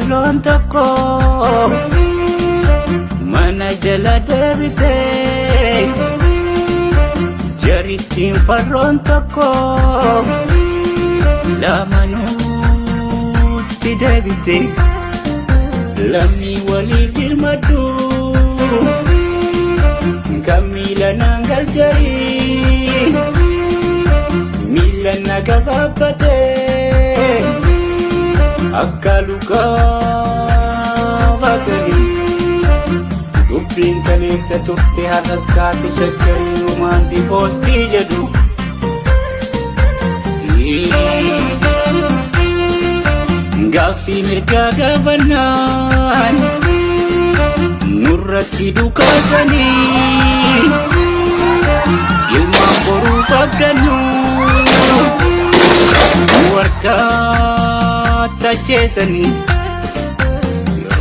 Qalloon tokko mana jala deebitee jarittiin farroon tokko lamanuutti deebite lammii waliif dirmadhu kan miila naan gargarii miila na gabaabbatee akka lukaa baatanii dubbiin kaleessa turte har'as kaate shakkarii rumaanti poostii jedhu. Gaaffii mirgaa gaafannaan nurratti dhukaasanii ilmaan boruu qabdannu nu harkaa tacheessanii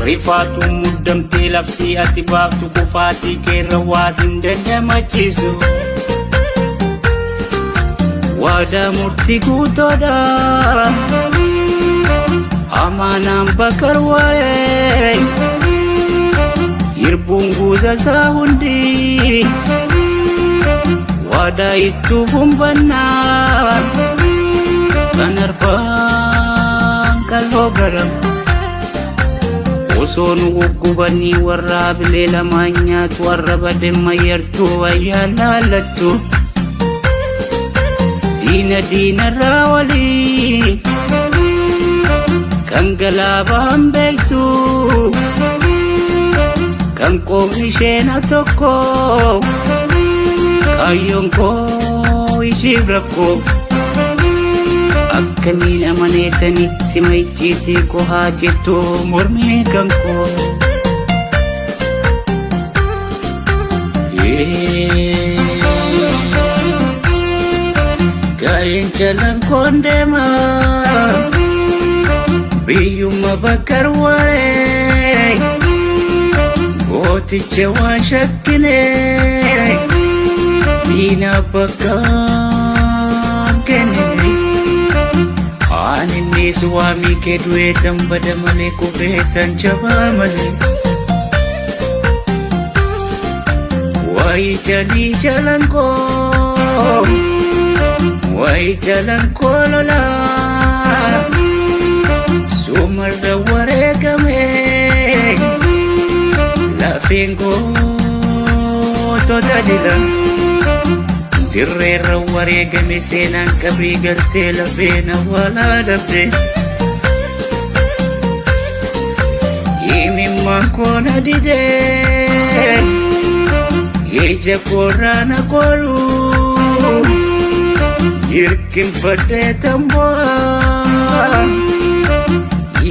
rifaatu muddamtee labsii ati baaftu kufaatii keerra waasin dandamachiisu. Waadaa murtii guutoodha. Amaanaan bakar waa'ee hirbuun guuza isaa hundi waadaa ittuu humbannaa kan arfaan qal'oo garam osoo nu guggubanii warra bilee lamaan nyaatu warra bademma yartuu wayyaa laallattu diina diinarraa walii kan galaabaan beektu kan qoomni isheena tokko kaayyoon koo ishiif rakkoo akkamiin amaneetani sima icciitii koo haa jettu mormii kan koo. Gaa'een jalan koon deemaa biyyuma bakkar waree gooticha waan shakkine diina bakka kennine ani innis waamii kee du'eetan bada malee kufeetan jabaa malee. Wayi jalii jalan koo wayi jalan koo lolaa sumarra wareegame lafeen gootota dila dirreerra wareegame seenaan qabrii galtee lafeen awwaalaa dhabde. Imimmaan koo na didee ija koorraa na koolu hirkinfadhee tamboo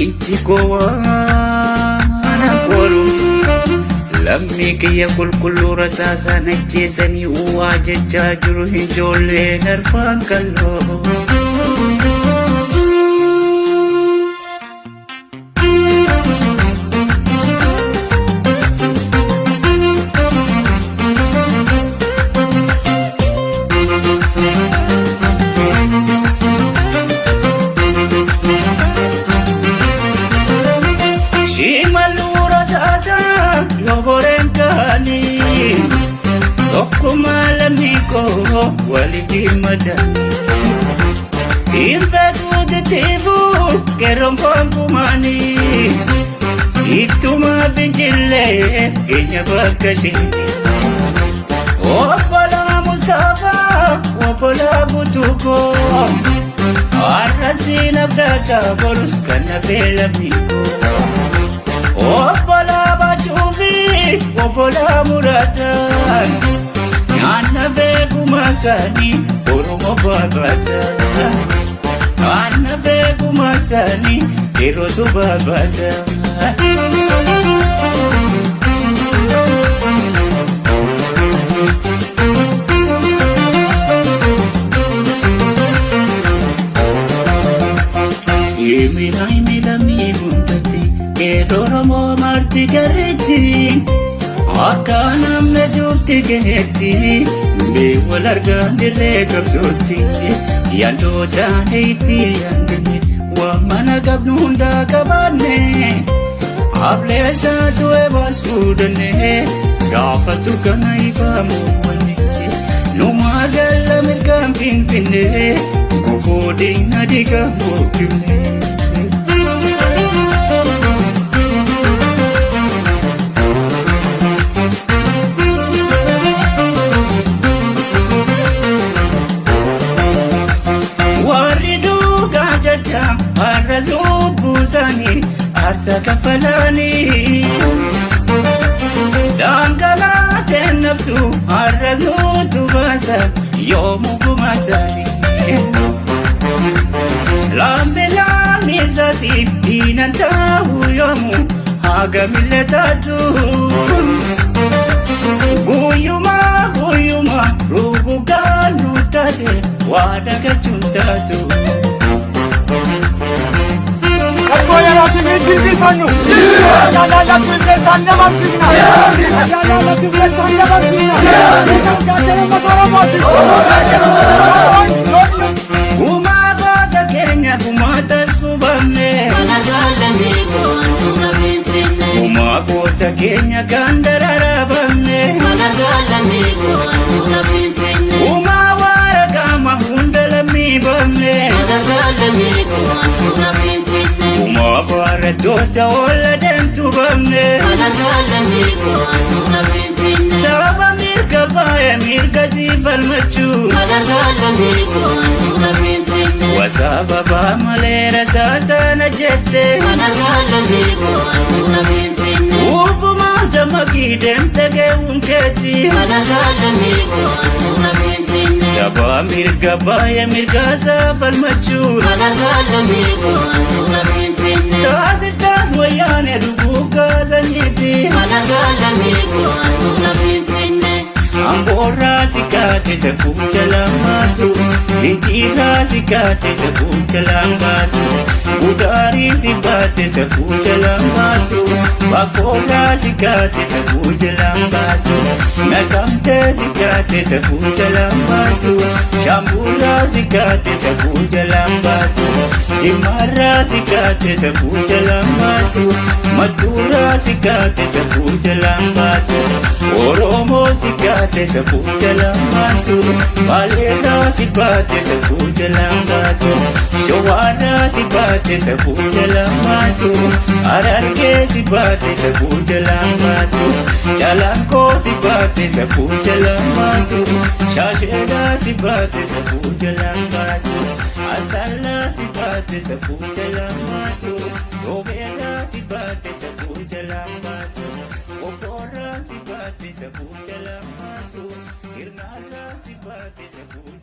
iji koo waan koolu lammii kiyya qulqulluu rasaasaan ajjeesanii uwwaa jechaa jiru ijoolleen arfaan qalloo. Shimaluu rasaasaa yoboreen kaanii tokkummaa lammii koo waliif dhimmatanii. Infeetuu titiifuu qeerroon koonkumaanii ittuma fincillee keenya bakka isheenii. Obbolaa Mustaphaa obbolaa Butuukoo har'asiin abdataa borus kan hafee lammii koo. Obbolaa Baacuufi obbolaa Muraataan nyaanna feekumaa isaanii Oromoo barbaada. Nyaanna feekumaa isaanii yerootu barbaada. Himila himila mi hundatti qeerroo Oromoo marti garreetti akka namni cufti gaheetti bee wal argaan dirree qabsootti yaaloo taaneetti yaandinne Waan mana qabnu hundaa qabaanne ableessa tu'e baasuu dandeenye gaafatu kana ifaamu wanne numaa galla mirgaan finfinne gufuu diina diigamu kibne. Warri duugaa jecha har'a lubbuu isaanii aarsaa kaffalanii. Dhangalaateen naftu har'a nutu baasa yoomuu gumaasanii. Lammi lammi isaatiif diinan ta'uu yoomuu hagamillee taatu. Guyyuma guyyuma rugugaan nu taate waa dagachuun taatu. Rakkoo yerootiin hin jilbifannu. Jaalala qilleensaan dabarsina. Jaalala qilleensaan dabarsina. Gaachana uummata Oromooti. Gumaa goota keenya gumaatas fubamne. Gumaa goota keenya kan dararabamne. Gumaa waraqama hunda lammii bamne. Gumaa barattoota olla deemtu bamne. Sababa mirga baay'ee mirga jiifalmachuu. Wasababa malee rasaasana jette. Ufuma dammaqii deemte geewuun keetti. Saba mirga baay'ee mirga saafalmachuu. Taasiftaas wayyaane dhuguu kaasaniiti. Amboorraa si kaate safuuta lamaatu. Ginjiirraa si kaate safuuta lambaatu. Gudaarii si baate safuuta lambaatu. Bakkoorraa si kaate safuuta lambaatu. Naqamtee si kaate safuuta lambaatu. Shambuurraa si kaate safuuta lambaatu. Jimmaarraa si kaate safuuta lambaatu. Mattuurraa si kaate safuuta lambaatu. Oromoo si kaate safuuta lambaatu. Baaleerraa si baate safuuta lambaatu. Shawaarraa si baate safuuta lambaatu. Harargee si baate safuuta lambaatu. Calanqoo si baate safuuta lambaatu. Shaasheedhaa si baate safuuta lambaatu. Asallaa si baate safuuta lambaatu. Roobeerraa si baate safuuta lambaatu. Qophoorraa si baate safuuta lambaatu. Hirnaarraa si baate safuuta.